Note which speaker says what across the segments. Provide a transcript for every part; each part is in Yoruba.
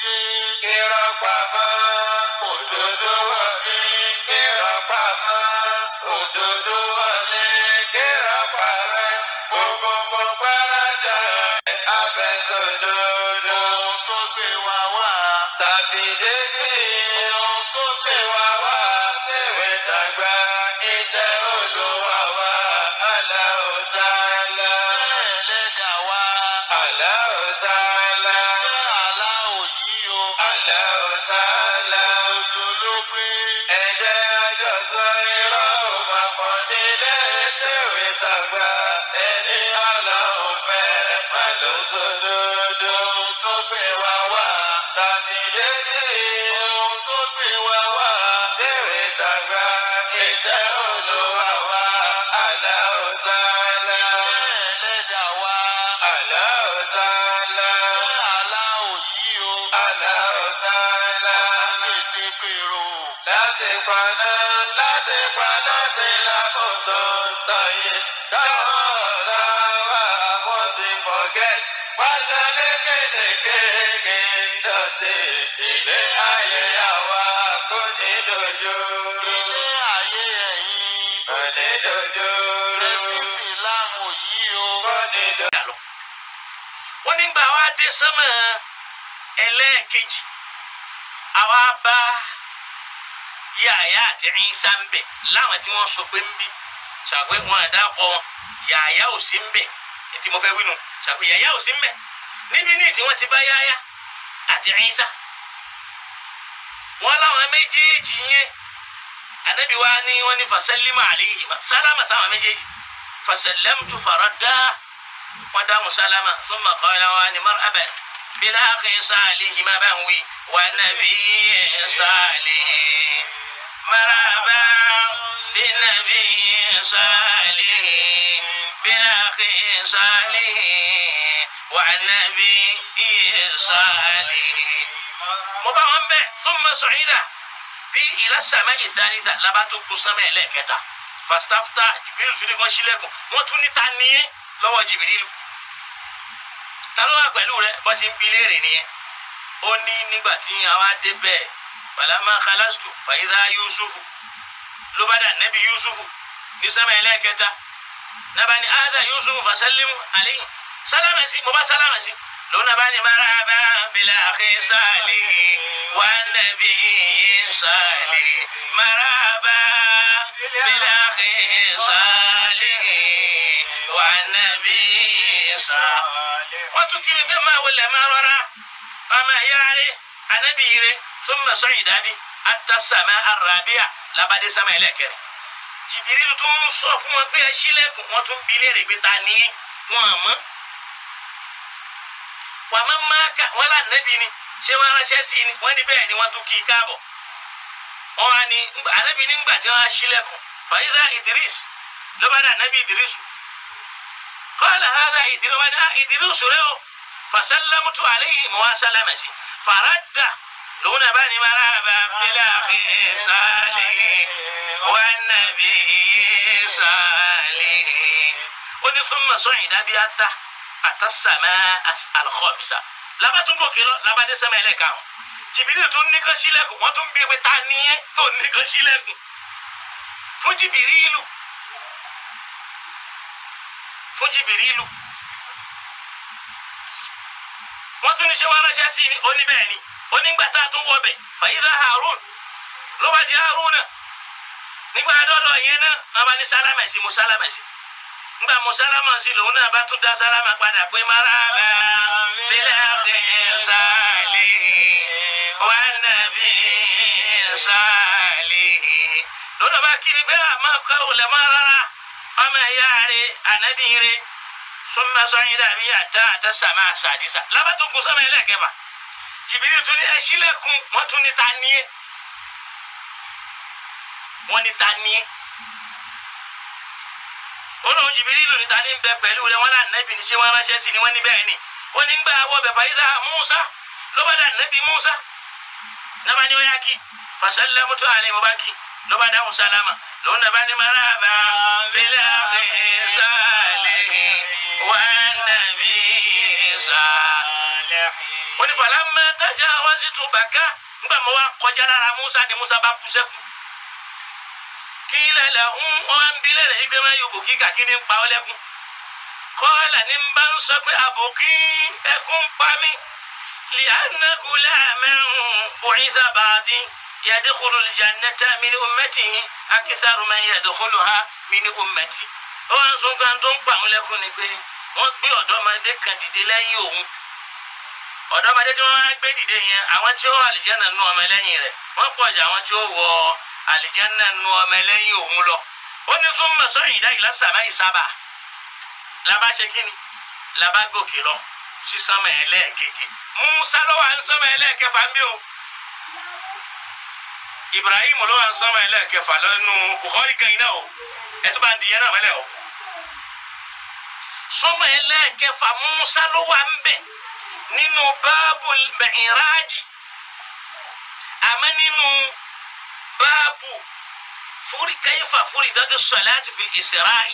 Speaker 1: dé. Irọ́ pamọ́, òdodo wọlé. Irọ́ pamọ́, òdodo wọlé. Irọ́ parẹ́, gbogbo gbáradà abẹ́sọ̀dodo. Ohun tó gbé wa wá tàbí débi. Ohun tó gbé wa wá tèwé tàgbà. Iṣẹ́ Olúwa wa, Allahu Ta'ala. Iṣẹ́ ẹlẹ́dàá wa, Allahu Ta'ala. Iṣẹ́ aláwọ̀ yìí o, Allahu Ta'ala. Òdodo ló gbé. Ẹ jẹ́ àjọsọ irọ́ ò máa pọ̀ nílé tèwé tàgbà. Ẹni Ọlọ́run fẹ́ má ló sódodo. Ohun tó gbé wa wá tàbí débi. Ohun tó gbé wa wá tèwé tàgbà. Iṣẹ́ Olúwa wa, Allahu Ta'ala. Iṣẹ́ ẹlẹ́dàá wa, Allahu Ta'ala. Iṣẹ́ aláwọ̀ yìí o, Allahu Ta'ala. Ọ̀tá tètè pèrò. Láti paná sí lákòótó ń tàn yìí. Táwọn ọ̀tá wa wọ́n ti forget. Pàṣẹ lékelèké dọ̀tí. Ilé ayé àwa kò ní dojú. Ilé ayé ẹ̀yin kò ní dojú. Ẹ̀sìn Ìsìlámù yìí o kò ní dojú.
Speaker 2: Lọ. Wọ́n nígbà wá dé sánmà ẹlẹ́ẹ̀kejì, àwa bá Yàyà àti Ìsá ń bẹ̀ láwọn tí wọ́n sọ pé ń bí ṣàpé wọn àdàkọ wọn. Yàyà ò sí ń bẹ̀ ètí mo fẹ́ wí nù, ṣàpé Yàyà ò sí ń bẹ̀ níbi ní ìsìn wọn ti bá Yàyà àti Ìsá wọn láwọn méjèèjì yẹn. Anabi wa ni wọn ní fasallima alayhima, sálámà sáwọn méjèèjì. Fasallamtu faradda, wọn dáhùn sálámà. Thumma qala wa ni marhaban bil akhi salihi ma bá ń wí wa nabi salihi, marhaban bin nabi salihi bil akhi salihi wa nabi salihi. Mo bá wọn bẹ. Thumma su'ida bí ila sama'i thalitha, labató gun sánmà ẹlẹ́ẹ̀kẹta. Fastafta, Jìbìrìlù tún ní kàn sílẹ̀kùn. Wọ́n tún ní ta nìyẹn lọ́wọ́ Jìbìrìlù, ta ló wà pẹ̀lú rẹ? Bọ́n ti ń bi léèrè nìyẹn. Ó ní nígbà tí àwa dé bẹ́ẹ̀, falama khalastu fa idha Yusufu, ló bá dà nẹ́bí Yusufu ní sánmà ẹlẹ́ẹ̀kẹta. Nàbà ní hadha Yusufu fasallimu alayhi, sálámà sí. Mo bá sálámà sí lóun. Nàbà ní marhaba bil akhi salihi wa nabi salihi, marhaba bil akhi salihi wa nabi salihi. Wọ́n tún kí mi pé máa wọlé, máa rọra, ọmọ ìyá rẹ̀, anabi rẹ̀. Thumma sa'ida bi hatta sama arabiya, labadé sama ẹlẹ́kẹrin. Jìbìrì tún ń sọ fún wọn pé ẹ ṣílẹ̀kùn. Wọn tún bi léèrè pé ta ni wọn mọ̀ wà má má kà wọn là nẹ́bi ni, ṣé wọn ránṣẹ́ sí ni? Wọ́n ní bẹ́ẹ̀ ni. Wọ́n tún kí i káàbọ̀. Wọ́n wá ní anabi nígbà tí wọ́n á ṣílẹ̀kùn, fa idha Idris, ló bá dà nẹ́bi Idris. Qala hadha Idris, wọ́n ní ah, Idris rẹ o. Fasallamtu alayhi, mo wá sálámà sí. Faradda, lòun náà bá ní marhaba bil akhi salihi wan nabi salihi. Ó ní thumma su'ida bi hatta ata samaa al-khamisa, labatún gòkè lọ, labadé sẹ́mẹ̀ ẹlẹ́karùn. Jìbìrì tún ní kán sílẹ̀kùn. Wọ́n tún bí pé ta nìyẹn tó ní kán sílẹ̀kùn fún Jìbìrìlù, fún Jìbìrìlù. Wọ́n tún ní ṣé wọ́n ránṣẹ́ sí ni? Ó ní bẹ́ẹ̀ ni. Ó nígbà tá a tún wọ bẹ̀, fa idha Harun, ló bá di Haruna. Nígbà dọ́dọ̀ yẹn náà, wọ́n bá ní sálámà sí. Mo sálámà sí. Nígbà mo sálámà sí, lòun náà bá tún dá sálámà padà pé marhaba bil akhi salihi wan nabi salihi. Lọ́dọ̀ bá kí mi pé àmọ́ kọ́ ò má rárá, ọmọ ẹ̀yà rẹ̀, ànábì rẹ̀. Summa sa'ida bi hatta ata sama sadisa, labatún kun sọ́mọ ẹlẹ́kẹfà. Jìbìrì tún ní ẹ ṣílẹ̀kùn. Wọ́n tún ní ta ní ẹ́? Wọ́n ní ta ní ẹ́? Olóhùn Jìbìrì lò ní ta ní bẹ pẹ̀lú rẹ? Wọ́n lá nẹ́bì ní, ṣé wọ́n ránṣẹ́ sí ni? Wọ́n ní bẹ́ẹ̀ ni. Wọ́n ní gbà wọ́ bẹ̀, fa idha Musa, ló bá dà nẹ́bì Musa. Nàbà ní ó yá kí. Fasallamtu alayhi, mo bá kí, ló bá dáhùn sálámà. Lòun nàbà ní marhaba bil akhi salihi wan nabi salih. Ó ní falamma tajawaztu baka, nígbà mo wá kọjá lára Musa ni Musa bá bú sẹ́kún. Qila lahu, wọn ń bilẹ̀ rẹ̀ igbe máa yòbò kíkà kí ni ń pa ọ́ lẹ́kún. Qala, ní ń bá ń sọ pé àbòkí ẹkún pa mí. Li'anna gulaman bu'itha ba'di yadkhulu al-jannata min ummatihi aktharu man yadkhuluha min ummati. Ó wá ń sọ pé tó ń pa òun lẹ́kún ni pé wọ́n gbé ọ̀dọ́mọdé kan dìde lẹ́yìn òun. Ọ̀dọ́mọdé tí wọ́n wá gbé dìde yẹn, àwọn tí ó wọ àlìjẹ́nà nú ọmọ ẹlẹ́yìn rẹ̀ wọ́n pọ̀ jù àwọn tí ó wọ àlìjẹ́nà nú ọmọ ẹlẹ́yìn òun lọ. Ó ní thumma sa'ida ila samai sab'a, labá ṣe kí ni, labá gòkè lọ sí sánmà ẹlẹ́ẹ̀keje. Musa ló wà ń sánmà ẹlẹ́ẹ̀kẹfà ń bí o, Ibrahim ló wà ń sánmà ẹlẹ́ẹ̀kẹfà lọ́nu Bukhari kan iná o, ẹ tún bá ń di yẹn náà mọ́lẹ̀ o. Sánmà ẹlẹ́ẹ̀kẹfà Musa ló wà ń bẹ̀ nínú báàbù mìírájì, àmọ́ nínú báàbù fúri kayfa furidati salati fil Isra'i,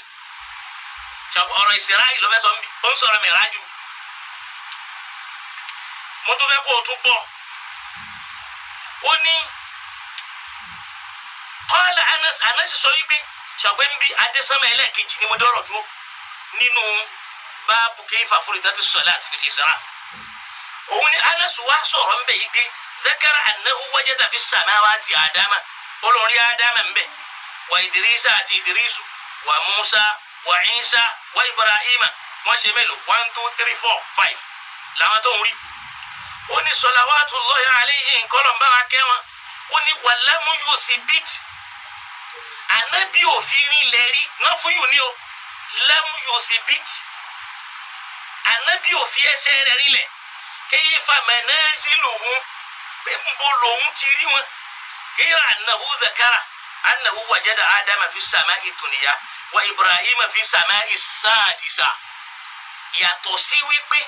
Speaker 2: ọ̀rọ̀ Isra'i ló fẹ́ sọ nbí, ó ń sọ̀rọ̀ mìírájì. Mo tún fẹ́ kó o tún gbọ́. Ó ní qala Anas, Anas sọ wípé ṣàpẹ́ ń bí adésánmà ẹlẹ́ẹ̀kejì ni mo dọ́rọ̀ dúró nínú báàbù kayfa furidati salati fil Isra. Òun ni Anas wá sọ̀rọ̀ ń bẹ̀ yìí pé zakara annahu wajada fi samawati Adama, olórí Adama ń bẹ̀, wa Idrisa àti Idrisu, wa Musa, wa Isa, wa Ibrahima. Wọ́n ṣe mélòó? 1 2 3 4 5 làwọn tó ń rí. Ó ní salawatullahi alayhi, nkọ́lọ̀ ń bá wa kẹ́ wọn. Ó ní walamu yuthbit, ànábì òfin rinlẹ̀ rí náà fún yìí ní o, lam yuthbit, ànábì òfin ẹsẹ̀ rẹ̀ rinlẹ̀, kayfa manaziluhum, pé ń bo lòun ti rí wọn. Ghayra annahu dhakara annahu wajada Adama fi samai dunya wa Ibrahima fi samai sadisa. Yàtọ̀ sí wípé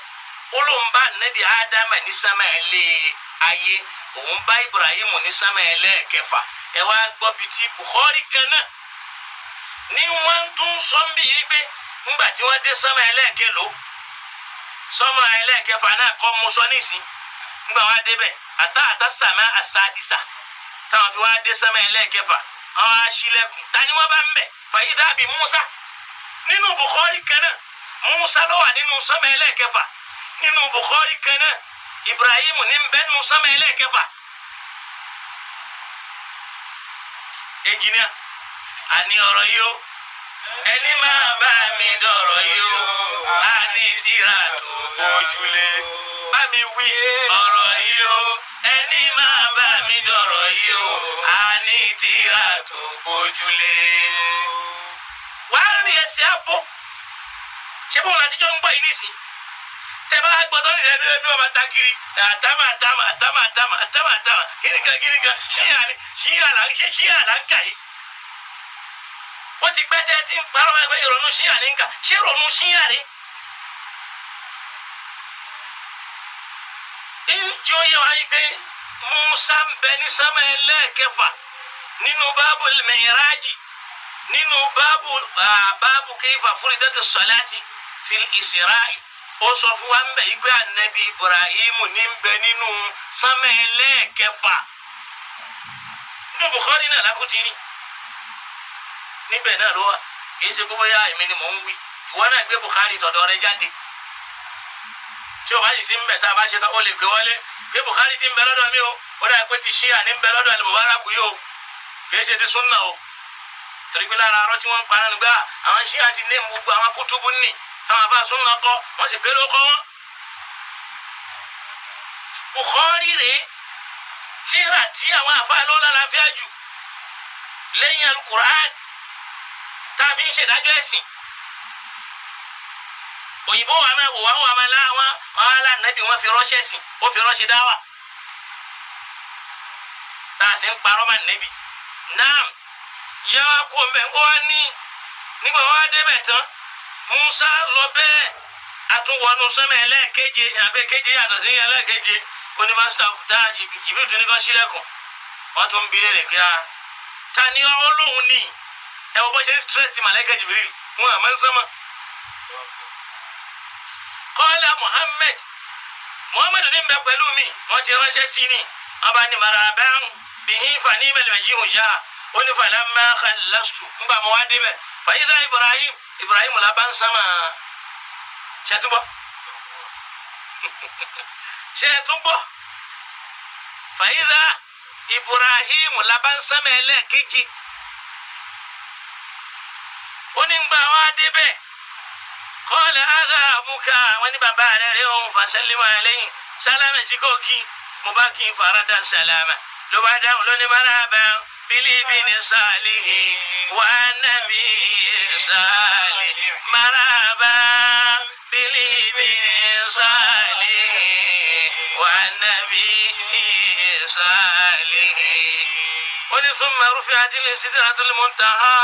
Speaker 2: olóhùn bá nẹ́bí Ádámà ní sámà ẹlẹ́ ayé, òun bá Ibrahim ní sámà ẹlẹ́ẹ̀kẹfà. Ẹ wá gbọ́ bíi ti Bukhari kan náà ní wọ́n tún sọ ń bí yìí pé ńgbà tí wọ́n dé sámà ẹlẹ́ẹ̀kẹlò, sọ́mà ẹlẹ́ẹ̀kẹfà náà kọ́ mo sọ nísìn, ńgbà wọ́n á débẹ̀ àtà sàmà àsádìsà, táwọn fi wá dé sámà ẹlẹ́ẹ̀kẹfà, wọ́n á ṣílẹ̀kùn, ta ni wọ́n bá ń bẹ̀? Fàyídà bí Musa. Nínú Bukhari kan náà Musa ló wà nínú sámà ẹlẹ́ẹ̀kẹfà. Nínú Bukhari kan náà Ibrahim ní ń bẹ nínú sámà ẹlẹ́ẹ̀kẹfà. Ẹnjìníà, àní ọ̀rọ̀ yìí o, ẹni máa bá mi dọ̀rọ̀ yìí o, àní tírà tó gbójúlé. Bá mi wí ọ̀rọ̀ yìí o, ẹni máa bá mi dọ̀rọ̀ yìí o, àní tírà tó gbójúlé. Wàá rí ẹsẹ̀ àbọ̀, ṣé bóun láti jọ ń gbọ́ yìí nísìnyí? Tẹ bá gbọ́dọ̀ ní ẹbí ẹbí wọn bá ta kiri àtàmà àtàmà àtàmà àtàmà àtàmà àtàmà kíníkan kíníkan ṣíyà ni ṣíyà là ń ṣe ṣíyà là ń kà yìí. Ó ti pẹ́ tẹ́ ti ń parọ́ ẹgbẹ́ ìrònú ṣíyà ní nkà, ṣé ìrònú ṣíyà rí? Ǹjẹ́ ó yẹ wá yí pé Musa ń bẹ ní sámà ẹlẹ́ẹ̀kẹfà nínú báàbù mìírájì, nínú báàbù kayfa furidati salati fil Isra'i. Ó sọ fún wa ń bẹ̀ yí pé ànábì Ibrahim ní ń bẹ nínú sámà ẹlẹ́ẹ̀kẹfà. Nínú Bukhari náà lákòtí rí níbẹ̀ náà ló wà, kì í ṣe pé bóyá èmi ni mò ń wí, ìwọ náà gbé Bukhari tọ̀dọ̀ rẹ jáde. Tí o bá yìí sí ń bẹ̀ tá a bá ṣe tán, ó lè pè wọlé pé Bukhari ti ń bẹ lọ́dọ̀ mi o, ó dà pé ti ṣíà ní ń bẹ lọ́dọ̀ Al-Mubarak yìí o, kì í ṣe ti súnà o. Torí pé lára arọ́ tí wọ́n ń pa náà nígbà àwọn ṣíà ti ní gbogbo àwọn kútúbù nì táwọn afá súnà kọ, wọ́n sì bẹ́ẹ̀ ló kọ́ wọn. Bukhari rèé, tíra tí àwọn afá ló lálàáfíà jù lẹ́yìn Al-Qur'an tá a fi ń ṣèdájọ́ ẹ̀sìn. Òyìnbó wa máa wò wá wà máa láwọn wàhálà nàbí wọn fi ránṣẹ́ sìn, ó fi ránṣẹ́ dáwà tá a sì ń parọ́ máa nẹ́bí náà yẹ wá kó mbẹ́. Ó wá ní nígbà wá débẹ̀ tán, Musa lọ bẹ́ẹ̀ atúwọnú sọ́mọ ẹlẹ́ẹ̀keje, àgbẹ̀ keje yàtọ̀ sí ẹlẹ́ẹ̀keje. Onímọ̀sítà tá Jìbìrì tún ní kọ́ sílẹ̀kùn, wọ́n tún ń bi léèrè pé ta ni Ọlọ́hun ní? Ẹ wọ́n bọ́ ṣe ń stress màlẹ́kà Jìbìrì wọn àmọ́ ń sánmọ́. Kọ́lá Muhammad, Muhammadu ní bẹ pẹ̀lú mi, wọ́n ti ránṣẹ́ sí ni. Wọ́n bá ní maraban bihi fani mẹlẹmẹjì hùn já. Ó ní falamma khallastu. Ńgbà mo wá débẹ̀. Fàyídà Ibrahim, Ibrahim la bá ń sánmà. Ṣé túbọ̀? Ṣé túbọ̀? Fàyídà Ibrahim la bá ń sánmà ẹlẹ́ẹ̀kejì. Ó ní gbà wá débẹ̀. Qala hadha abuka, wọ́n ní bàbá rẹ̀ rẹ̀ òun fasallimu alayhi sálámà sí kò kí mo bá kí n farada sálámà ló bá dáhùn ló ní marhaban bilibini salihi wa nabi salihi marhaban bilibini salihi wa nabi salihi. Ó ní thumma rufi'at li sidratul muntaha,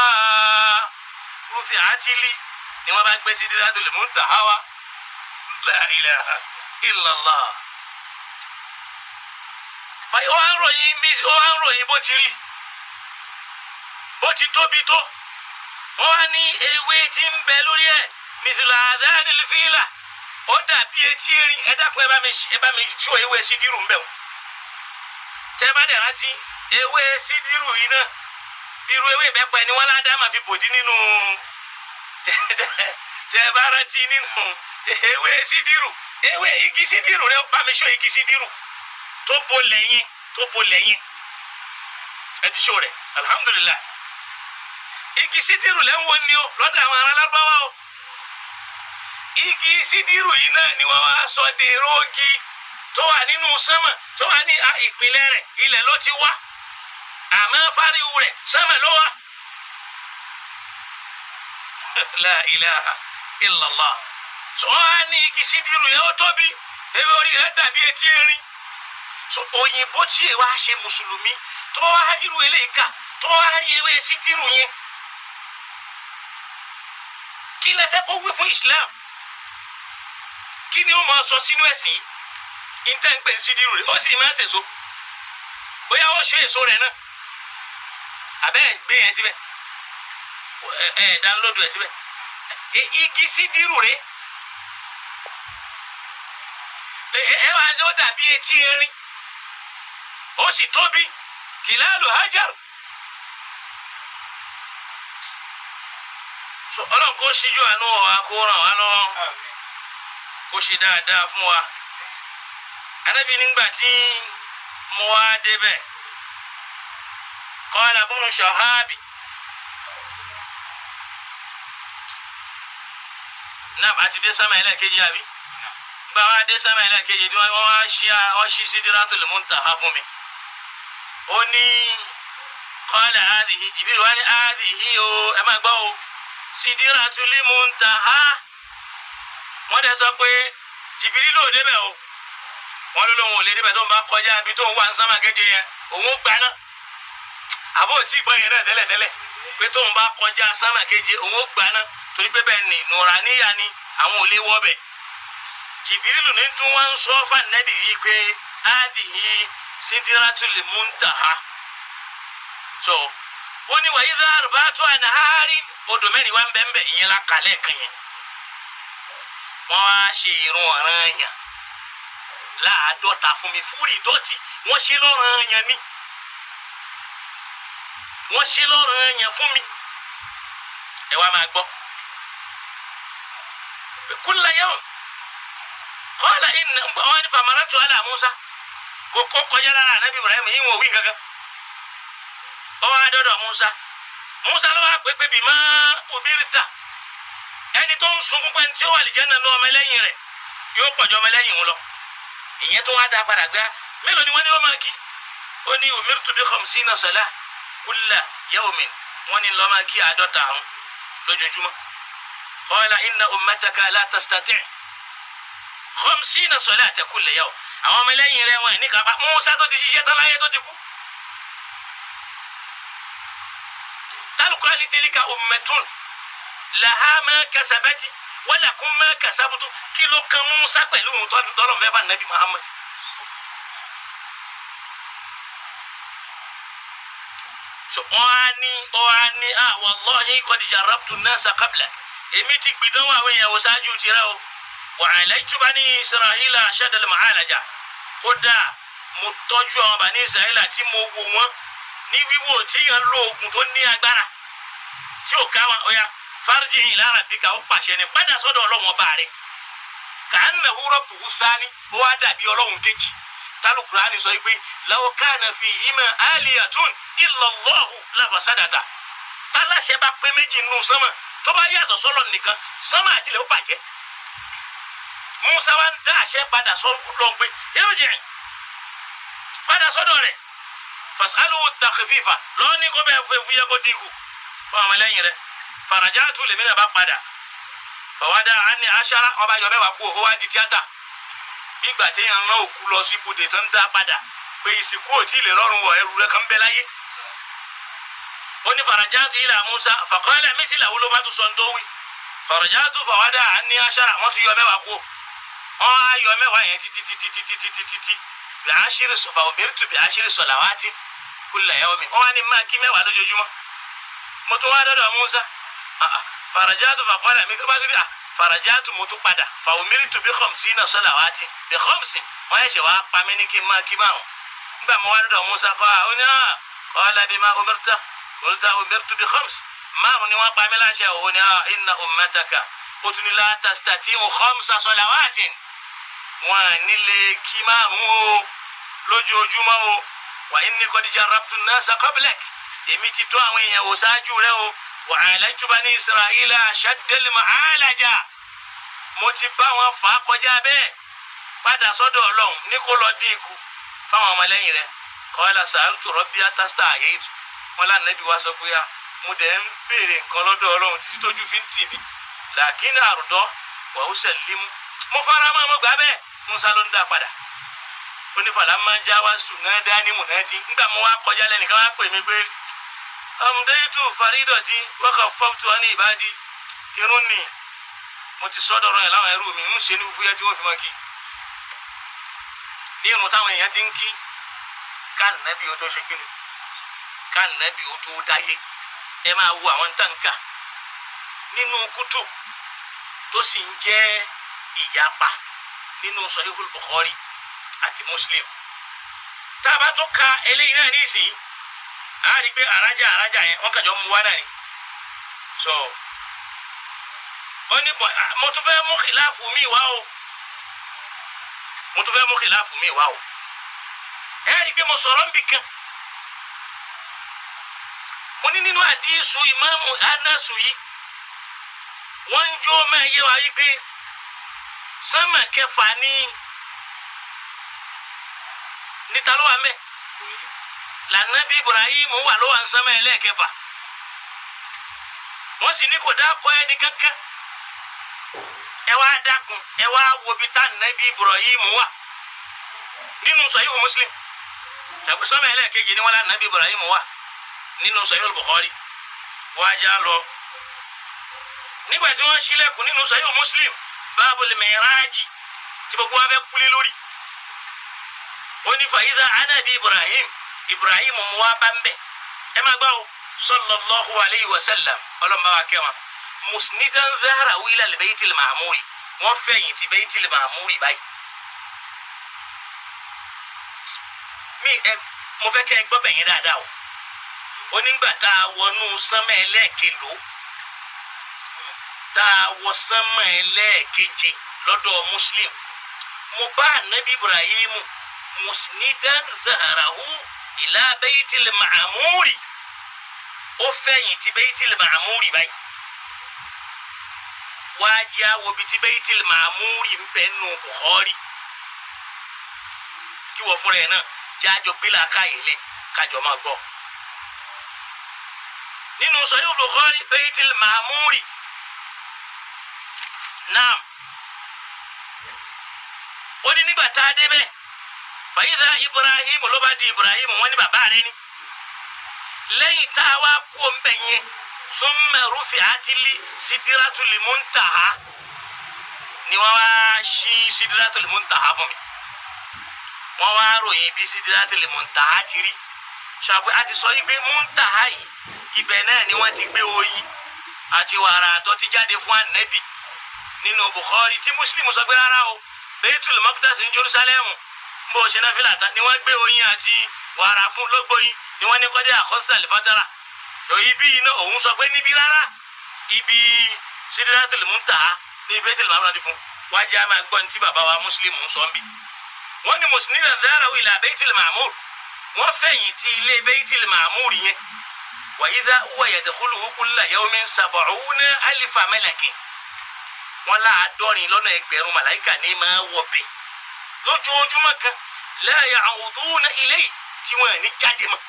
Speaker 2: rufi'at li ni wọ́n bá gbé Sidratul Muntaha wa. La ilaha illallah. Ó wá ń ròyìn bí, ó wá ń ròyìn bó ti rí, bó ti tóbi tó. Wọ́n wá ní ewé tí ń bẹ lórí ẹ̀ mithla adhanil fila, ó dàbí etí erin. Ẹ dákun, ẹ bá mi jó ewé sídìrú mbẹ́ o. Tẹ́ bá dẹ̀ rántí ewé sídìrú yìí náà, irú ewé ìbẹ́pẹ ni wọ́n ládàá máa fi bòdí nínú. Tẹ bá rántí nínú ewé sídìrú, ewé igi sídìrú rẹ, bá mi sọ igi sídìrú tó bo lẹ́yìn, tó bo lẹ́yìn. Ẹ ti sọ rẹ, alhamdulilayi. Igi sídìrú lẹ́ ń wo ni o lọ́dọ̀ àwọn ará Lárúbáwá o. Igi sídìrú yìí náà ni wọ́n wá sọ dèrò igi tó wà nínú sánmà, tó wà ní ìpìlẹ̀ rẹ̀ ilẹ̀ ló ti wá, àmọ́ fáriwù rẹ̀ sánmà ló wà. La ilaha illallah. So wọ́n á ní igi sídìrú yẹn ó tóbi, ewé orí rẹ̀ dàbí etí erin. So òyìnbó tí èèwà ṣe mùsùlùmí tó bá wá ríru eléyìí ká, tó bá wá rí ewé sídìrú yẹn, kí lẹ fẹ́ kó wí fún Islam? Kí ni ó máa sọ sínú ẹ̀sìn yìí? Ìtẹ́ ń pè ní sídìrú rẹ̀, ó sì máa ń sèso. Bóyá ó ṣe èso rẹ̀ náà, àbẹ́ ẹ̀ gbé yẹn síbẹ̀, ẹ dánlódù ẹ síbẹ̀. Igi sídìrú rẹ̀ ẹ wá ó dàbí etí erin, ó sì tóbi kìláàlù hajar. So Ọlọ́run kó ṣíjú àánú wa, kó ràn wá lọ́wọ́, kó ṣe dáadáa fún wa. Ànábì nígbà tí mo wá débẹ̀, qala bunu Shahabi. Náà àti dé sámà ẹlẹ́ẹ̀kejì àbí? Gba wá dé sámà ẹlẹ́ẹ̀kejì tí wọ́n wá ṣí wọ́n ṣí Sidratul Muntaha fún mi. Ó ní qala hadhihi, Jibril wá ní hadhihi o, ẹ máa gbọ́ o, Sidratul Muntaha. Wọ́n dẹ̀ sọ pé Jibril ló débẹ̀ o. Wọ́n ló lóun ò lè débẹ̀, tó ń bá kọjá ibi tó ń wà ń sámà keje yẹn, òun ó gbaná. Àbó tí ìgbọ́ yẹn náà tẹ́lẹ̀tẹ́lẹ̀ pé tó ń bá kọjá sámà keje òun ó gbaná, torí pé bẹ́ẹ̀ ni nùràníyà ni àwọn ò lè wọ́ bẹ̀. Jìbìrìlù ní tún wá ń sọ fànẹ́bì yìí pé hadhihi Sidratul Muntaha. So ó ní wa idha arba'atu anhari, odò mẹ́rin wá ń bẹ́ẹ̀ bẹ́ẹ̀, ìyẹn la kàlẹ́ kan yẹn. Wọ́n wá ṣe ìrun ọ̀ranyàn láàádọ́ta fún mi, fúrì dọ́tí wọ́n ṣe lọ́ranyàn ni, wọ́n ṣe lọ́ranyàn fún mi. Ẹ wá máa gbọ́. Kulla yawm qala inna wọ́n ní famaratu ala Musa, kò kó kọjá lára anabi Ibrahim yìí wọ́n wí kankan. Ó wá dọ́dọ̀ Musa, Musa ló wá pé pé bima umirta, ẹni tó ń sunkún pé tí ó wà lìjẹ́ nínú ọmọ ẹlẹ́yìn rẹ̀ yóò pọ̀jọ́ ọmọ ẹlẹ́yìn ń lọ. Ìyẹn tó wá dá padà gbá mélòó ni wọ́n ní wọ́n máa kí? Ó ní umirtu bi khamsina salah kulla yawmin, wọ́n ní lọ́ máa kí 50 àrùn lójoojúmọ́. Qala inna ummataka la tastati' khamsina salata kulla yawm. Àwọn ọmọ ẹlẹ́yìn rẹ̀ wọ́n ní kápá. Musa tó ti ṣiṣẹ́ tán láyé tó ti kú. Tálùkùránì tilka ummatun laha ma kasabati wa lakum ma kasabtum. Kí ló kan Musa pẹ̀lú òun tọ́lọ̀ mẹ́fà nàbí Muhammad? So wọ́n á ní wallahi qad jarrabtu an-nasa qablak, èmi ti gbìdánwò àwọn èèyàn wò ṣáájú tirẹ̀ o. Wa alaytu bani Israila ashadal mu'alaja, kódà mo tọ́jú àwọn bani Israila tí mo wò wọ́n ní wíwò tí yẹn lo oògùn tó ní agbára tí ò ká wọn. Ọ̀ya farji ila rabbika, ó pàṣẹ ní padà sọ́dọ̀ Ọlọ́run ọba rẹ̀. Ka'annahu rabbuhu thani, ó wá dàbí Ọlọ́run kejì. Tálùkùránì sọ pé law kana fihima aliyatun illa Allahu lafasadata. Tálàṣẹ bá pé méjì nù sánmà, tó bá yàtọ̀ sọ́lọ̀ nìkan, sánmà àtìlẹ̀ ó bàjẹ́. Musa wa ń dá àṣẹ padà sọ́dọ̀ pé irji, padà sọ́dọ̀ rẹ̀, fasalu takhfifa, lọ́ọ́ ní kó bẹ́ẹ̀ fúyẹ́ kó dínkù fún ọmọlẹ́yìn rẹ̀. Farajatu lèmi náà bá padà, fàwádà á ní aṣara, ọba yọ mẹ́wàá kú, ó wá di tíátà. Bí ìgbà tí yẹn rán òkú lọ sí ibodè tó ń dá padà pé ìsìnkú ò tí ì lè rọrùn wọ, ẹrù rẹ̀ kan bẹ láyé. Ó ní farajatu ila Musa faqala mithlahu, ló bá tún sọ ní tó wí. Farajatu fàwádà á ní aṣara, wọ́n tún yọ mẹ́wàá kú, wọ́n á yọ mẹ́wàá yẹn títí títí títí títí títí bí aṣírí sọfà umirtu bí aṣírí salawati kulla yawmi, wọ́n á ní máa kí mẹ́wàá lójoojúmọ́. Mo tún wá dọ́dọ̀ Musa, farajatu faqala mi bá tún bí farajatu, mo tún padà, fa umirtu bí khamsina salawati bí khamsin, wọ́n ẹ̀ṣẹ̀ wá pa mí ní kí n máa kí márùn. Nígbà mo wá dọ́dọ̀ Musa kọ́ ó ní qala bima umirta qulta umirtu bí khams, márùn ni wọ́n pa mí láṣẹ. Òun ní inna ummataka, ó tún ní la tastati'u khamsa salawatin, wọn nílé kí márùn o lójoojúmọ́ o. Wa inni qad jarrabtu an-nasa qablak, èmi ti tó àwọn èèyàn wò ṣáájú rẹ o. Wa alaytu bani Israila ashaddal mu'alaja, mo ti bá wọn fà á kọjá bẹ́ẹ̀. Padà sọ́dọ̀ Ọlọ́run ní kó lọ dín ikú fáwọn ọmọlẹ́yìn rẹ. Qala sa'altu rabbi atasta'aytu, wọn lánàbí wa sọ pé mo dẹ̀ ń béèrè nǹkan lọ́dọ̀ Ọlọ́run títí tójú fi ń tì mí, làkínà àrùdọ́ wa usallimu, mo fara mọ́, mo gbà bẹ́ẹ̀. Musa ló ń dá padà. Ó ní fàlà máa ń já wá sùn náà dání múnádí. Nígbà mo wá kọjá lẹ́nìkan wá pè mí pé amdaitu faridati wa khaffaftu ani ibadi, irun ni mo ti sọ́dọ̀ ọ̀rọ̀ yẹn láwọn ẹrú mi ń ṣe ní fúyẹ́ tí wọ́n fi máa kí ní irun táwọn èèyàn ti ń kí káànábì ó tó ṣe kíni, káànábì ó tó dáyé. Ẹ máa wo àwọn táǹkà nínú kútù tó sì ń jẹ́ ìyapa nínú Sahihul Bukhari àti Muslim. Tá a bá tún ka eléyìí náà nísìnyí, a rí i pé àrájà yẹn wọ́n kàjọ mú wá náà ni. So ó ní mo tún fẹ́ mú kìláàfù mi wá o, mo tún fẹ́ mú kìláàfù mi wá o. Ẹ rí i pé mo sọ̀rọ̀ nbì kan, mo ní nínú àdísù ìmáàmù Anasu yìí, wọ́n ń jó máa yé wa yí pé sánmà kẹfà ní níta ló wà mẹ́ lànàbí Ibrahim wà ló wà ń sánmà ẹlẹ́ẹ̀kẹfà. Wọ́n sì ní kò dákọ̀ ẹni kankan. Ẹ wá dákun, ẹ wá wo bí tá nàbí Ibrahim wà nínú Sahih Muslim. Sánmà ẹlẹ́ẹ̀kejì ni wọ́n lànàbí Ibrahim wà nínú Sahih Bukhari. Wọ́n á já lọ nígbà tí wọ́n ṣílẹ̀kùn nínú Sahih Muslim Babul Mi'raji tí gbogbo wa fẹ́ kúlé lórí. Ó ní fàyídà anabi Ibrahim, Ibrahim mu wá bá ń bẹ̀. Ẹ máa gbọ́ o, sallallahu alayhi wa sallam, ọlọ́mọba wa kẹ́wọ̀n. Musnidan zahrahu ila al-baytil ma'muri, wọ́n fẹ̀yìn ti baytil ma'muri báyìí. Mi ẹ mo fẹ́ kẹ́ ẹ gbọ́ bẹ̀yẹn dáadáa o. Ó nígbà tá a wọnú sánmà ẹlẹ́ẹ̀kelòó, tá a wọ sánmà ẹlẹ́ẹ̀keje lọ́dọ̀ Muslim, mo bá anabi Ibrahim musnidan zahrahu ila baytil ma'muri, ó fẹ̀yìn ti baytil ma'muri báyìí. Wá jẹ́ àwọ̀ bíi ti baytil ma'muri ń bẹ nù Bukhari, kí wọ́n fúnra ẹ̀ náà jẹ́ àjọ gbé làákàyè lé kájọ máa gbọ́. Nínú Sahih Bukhari baytil ma'muri naam, ó ní nígbà tá a débẹ̀ fàyídà Ibrahim ló bá di Ibrahim, wọ́n ní bàbá rẹ̀ ni. Lẹ́yìn tá a wá kú ọ̀nbẹ yẹn, summa rufi'atili sidratul muntaha, ni wọ́n wá ṣí sidratul muntaha fún mi. Wọ́n wá ròyìn bí sidratul muntaha ti rí. Ṣàpè a ti sọ yìí pé muntaha yìí ibẹ̀ náà ni wọ́n ti gbé oyin àti wàrà àtọ̀ ti jáde fún ànẹ́bì. nínú Bukhari tí Muslim sọ pé rárá o, Baitul Maqdis ní Jerusalem bó ṣe náà fìlà tán ni wọ́n gbé oyin àti wàrà fún lógbóyin ni wọ́n ní kọ́dé àkọ́sàlì fatara. Ibi iná òun sọ pé níbi rárá, ibi Sidratul Muntaha ní Baitul Ma'mur ti fún wájú. A máa gbọ́ ní tí bàbá wa Muslim ń sọ ń bí. Wọ́n ní mùsùlùmí dára ila Baitul Ma'mur, wọ́n fẹ̀yìn tí ilé Baitul Ma'mur yẹn. Wa idha huwa yadkhuluhu kulla yawmin sab'una alfa malakin, wọ́n láàádọ́rin lọ́nà ẹgbẹ̀rún màláìkà ní máa wọ̀bẹ̀ lójoojúmọ́ kan, la ya'uduna ilayhi, tí wọ́n ní jáde mọ́.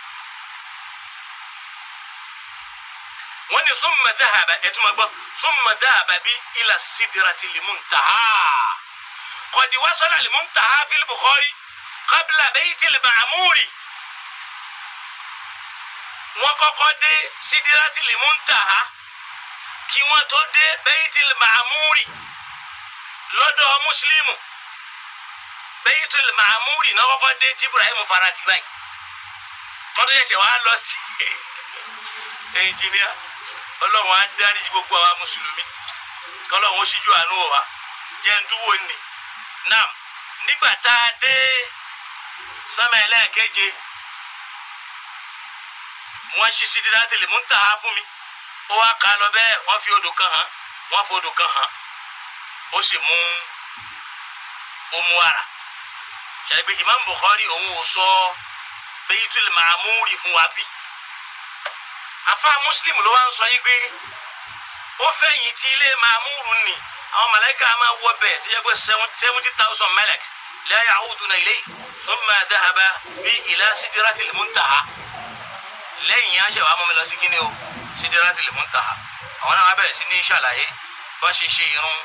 Speaker 2: Wọ́n ní thumma dhahaba, ẹ̀túnmọ̀ gbọ́, thumma dhahaba bí ila sidratil muntaha qad wasala al muntaha fil Bukhari qabla baytil ma'muri. Wọ́n kọ́kọ́ dé sidratil muntaha kí wọ́n tó dé baytil ma'muri lọ́dọ̀ Muslimu. Baytul ma'muri náà kọ́kọ́ dé tí Ibrahim farati báyìí tọ́dún yẹn ṣe wàá lọ sí ẹnjìníà. Ọlọ́run á dárí gbogbo àwa mùsùlùmí, kọ́lọ́run ó ṣíjú àánú wa jẹ́ ń dúró ní. Nam nígbà tá a dé sánmà ẹlẹ́ẹ̀keje, wọ́n ṣí Sidratul Muntaha fún mi, ó wá ká lọ bẹ́ẹ̀, wọ́n fi odò kan hàn, wọ́n fi odò kan hàn, ó sì mú omu ara. Ṣàlẹ́ pé Imam Bukhari òun ò sọ Baitul Ma'muri fún wa bí. Afa Muslim ló wá ń sọ yìí pé ó fẹ̀yìn tí ilé Ma'muru ni àwọn màláíkà máa wọ bẹ́ẹ̀ tó yẹ pé 70,000 malak la ya'uduna ilayhi thumma dhahaba bí ila Sidratil Muntaha. Lẹ́yìn yẹn á ṣe wàá mú mi lọ sí kíni o, Sidratil Muntaha. Àwọn náà wá bẹ̀rẹ̀ sí ní ṣàlàyé bá ṣe ṣe irun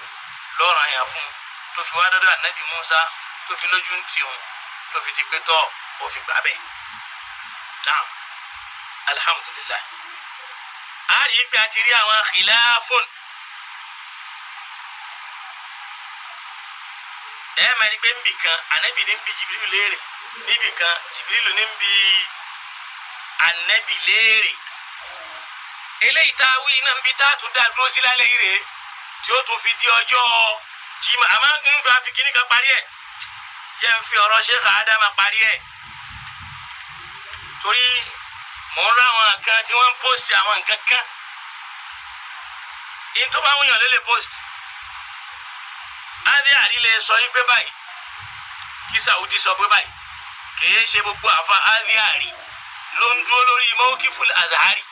Speaker 2: lọ́rọ̀ àyàn fún tó fi wá dọ́dọ̀ ànábì Musa, tó fi lójú ń tì òun, tó fi di pé tọ́ ó fi gbà bẹ́ẹ̀. Naam, alhamdulillah. A rí i pé a ti rí àwọn khilafun. Ẹ máa rí i pé nbì kan ànábì ní ń bi Jìbìrìlù léèrè, níbì kan Jìbìrìlù ní ń bi ànábì léèrè. Eléyìí tá a wí iná ń bi tá a tún dá dúró sí lálẹ́ yìí rèé tí ó tún fi di ọjọ́ jimá. Àmọ́ ń fi àfi kíní kan parí ẹ̀, jẹ́ ń fi ọ̀rọ̀ Sheikh Adama parí ẹ̀, torí mò ń rá àwọn kan tí wọ́n ń post àwọn nǹkan kan. Yìí tó bá ń yàn lélẹ̀ post, adé àrílẹ̀ sọ yí pé báyìí, kí Saudi sọ pé báyìí, kìí ṣe gbogbo àfa adé àrí ló ń dúró lórí mawqiful azhari.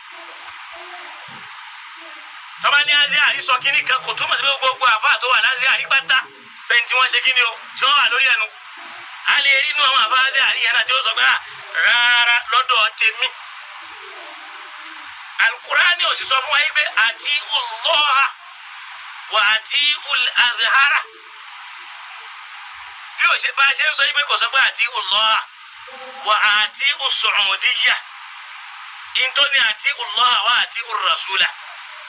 Speaker 2: Tọ́ba ní adé àrí sọ kíní kan kò túmọ̀ sí pé gbogbo àfa tó wà ládé àrí pátá bẹ́ẹ̀ tí wọ́n ṣe kíní o tí wọ́n wà lórí ẹnu. A lè rí inú àwọn àfa adé àrí yẹn náà tí ó sọ pé rárá lọ́dọ̀ tèmi. Alukurani ò sì sọ fún wa yìí pé àti ulọ́ha wà àti azhara. Bí o ṣe bá a ṣe ń sọ yìí pé kò sọ pé àti ulọ́ha wà àti usùnmùdíyà, ìntọ́ni àti ulọ́ha wà àti urasula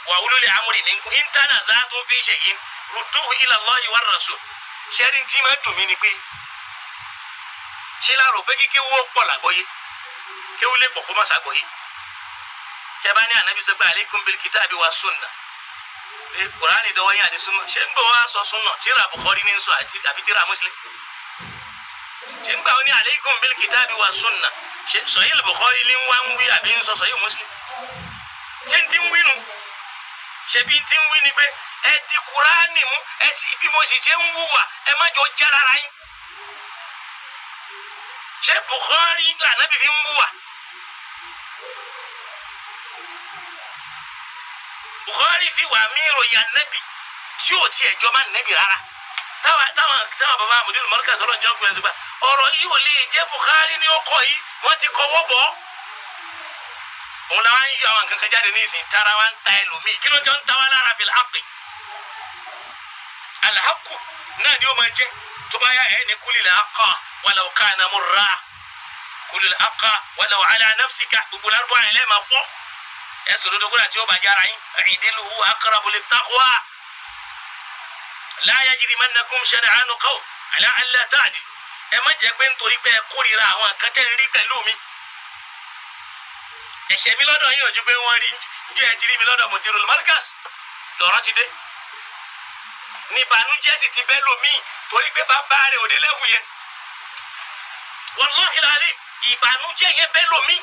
Speaker 2: wà ulul amri minkum ìntànà zàtún fi shay'in rudduhu ila Allahi war rasul. Ṣẹ́ni tí máa dùn mí ni pé ṣé láàrò pé kíkéwú ó pọ̀ làgbọ́yé, kéwú lè pọ̀ kó má ṣàgbọ́yé. Tẹ́ bá ní ànábi sọ pé aleikum bil kitabi wa sunna, pé kùránì dọwọ́ yín àti sunna, ṣé ń gbọ́ wá sọ sunna tíra Bukhari ní sọ àti àbí tíra Muslim? Ṣé ń gbà ó ní aleikum bil kitabi wa sunna, ṣé Sahih Bukhari ní wá ń wí àbí ń sọ Sahih Muslim? Ṣé ń ti ń wí nu? Ṣé bí ń ti ń wí ni pé ẹ di kùránì mú, ẹ sì bí mo sì ṣe ń wùwà ẹ má jọ já rárá yín? Ṣé Bukhari lànàbí fi ń wùwà? Bukhari fi wà mí ròyìn ànábì tí ò tiẹ̀ jọ má nàbì rárá. Táwọn táwọn táwọn bàbá Mudirul Markaz sọ̀rọ̀ njẹ́ ọkùnrin ṣùgbọ́n ọ̀rọ̀ yìí ò lè jẹ́ Bukhari ní ọkọ̀ yìí, wọ́n ti kọ́wọ́ bọ̀. Òun làwọn ń yọ àwọn nǹkan kan jáde ní ìsìn tara wa ń ta ẹlòmíì, kí ló jọ ń ta wá lára fil haqqi? Al-haqqu náà ni ó máa jẹ́ tó bá yá ẹ̀ ní kulil haqqa walau kana murra, kulil haqqa walau ala nafsika, gbogbo lárúbọ̀ àyìnlẹ́ máa fọ́ ẹsùn dodo kúrò àti ọba jára yín. I'dilu huwa aqrabu lit-taqwa la yajrimannakum shana'anu qawm ala alla ta'dilu. Ẹ má jẹ́ pé nítorí pé ẹ kórìíra àwọn nǹkan tẹ́ ń rí pẹ̀lú mi, ẹ̀ṣẹ̀ mi lọ́dọ̀ yín ò ju pé wọ́n rí njẹ́ ẹ ti rí mi lọ́dọ̀ Mudirul Markaz lọ́rọ́ ti dé. Ní ìbànújẹ́ sì ti bẹ́ lómi torí pé bàbá rẹ̀ ò dé lẹ́fù yẹn. Wallahi alazim, ìbànújẹ́ yẹn bẹ́ lómi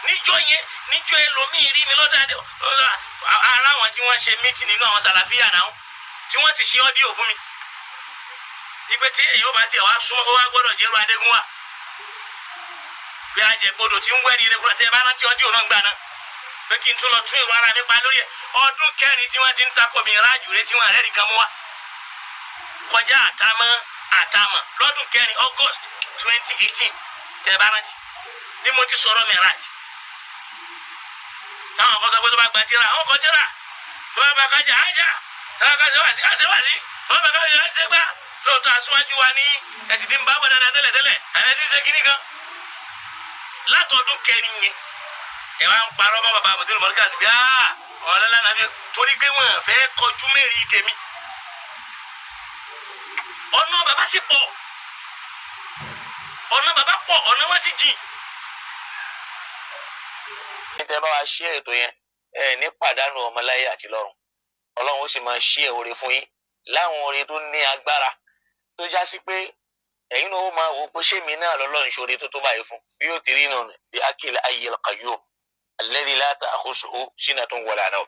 Speaker 2: níjọ́ yẹn. Níjọ́ ẹlòmíì rí mi lọ́dọ̀ adé ara wọn tí wọ́n ṣe meeting nínú àwọn sàlàfíà náà, tí wọ́n sì ṣe audio fún mi ìpè tí èyí ó bá tiẹ̀ wá súnmọ́, ó wá gbọ́dọ̀ jẹ́rú adégún wa pé ajẹgbodò tí ń wẹ́rí rẹ kúrò. Tẹ́ ẹ bá rántí audio náà gbà náà pé kí n tún lọ tún èrò ara mi pa lórí ẹ̀. Ọdún 4 tí wọ́n ti ń takò mi rájù rẹ tí wọ́n rẹ́rìí kan mú wa kọjá àtàmọ́ àtàmọ́ lọ́dún 4, August 2018, tẹ́ ẹ bá rántí ni mo ti sọ̀rọ̀ miraj. Táwọn kan sọ pé tó bá gba tíra, àwọn kan tíra tó bá bá kájà ájà, tó bá kájà wá sí àṣẹ wá sí, tó bá kájà àṣẹ gbà. Lóòótọ́, aṣíwájú wa ní ẹ̀sìn tí ń bá bọ̀ dáadáa tẹ́lẹ̀tẹ́lẹ̀, ẹ̀ ti ṣe kíní kan látọdún 4 yẹn. Ẹ wá ń parọ́ mọ́ bàbá àbùdí lùmọ́ríkà sí pé ọ̀rẹ́ lánàá bí, torí pé wọ́n fẹ́ kọjú mẹ́rin tèmi. Ọ̀nà bàbá sì pọ̀, ọ̀nà bàbá pọ̀, ọ̀nà wọn sì jìn.
Speaker 1: Tẹ́ bá wa ṣí ètò yẹn, ẹ ní pàdánù ọmọláyé àti lọ́run. Ọlọ́run ó sì máa ṣí ẹ̀ oore fún yín láwọn oore tó ní agbára, tó já sí pé ẹ̀yin náà ó máa wò ó pé ṣé mi náà lọ́lọ́run ṣoore tó tó báyìí fún. Bí yóò ti rí nù bí akil ayyil qayyum alladhi la ta'khusuhu sinatun wala nawm.